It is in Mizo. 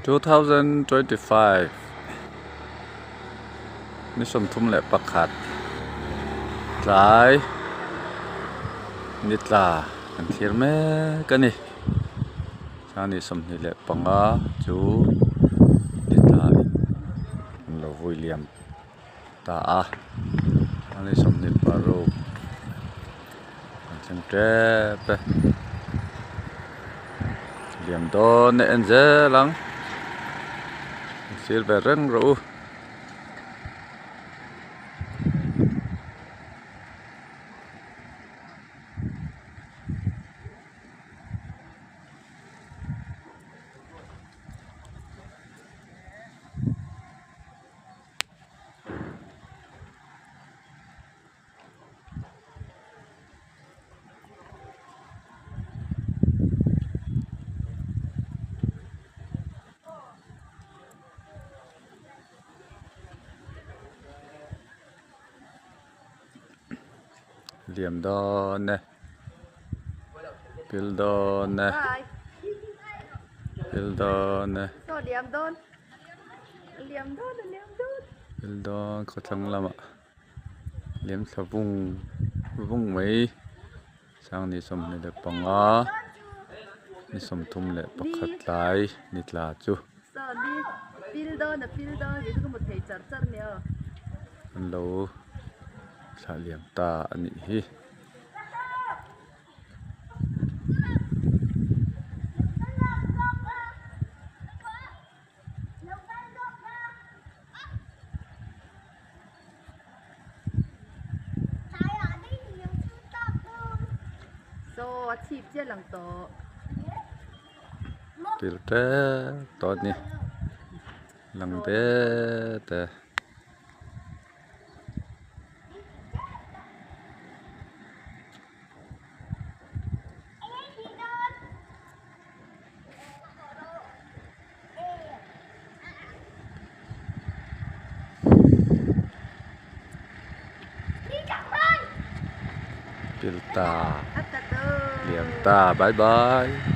2025 ni 31 tlai ni tla kan thlir mek a ni chuan 25 chu ni tla in an lo vui liam ta a chuan 26 an thleng tep e liam dawn e en zel ang thlir ve reng rawh u. Liam dawn e pil dawn e pil dawn e. Pil dawn khawthlang lamah liam thla vung vung mai sang ni 25 ni 31 tlai ni tla chu. An lo thlah liam ta a nih hi. Pil tep tawh a ni lang te te. Pil ta liam ta bye bye.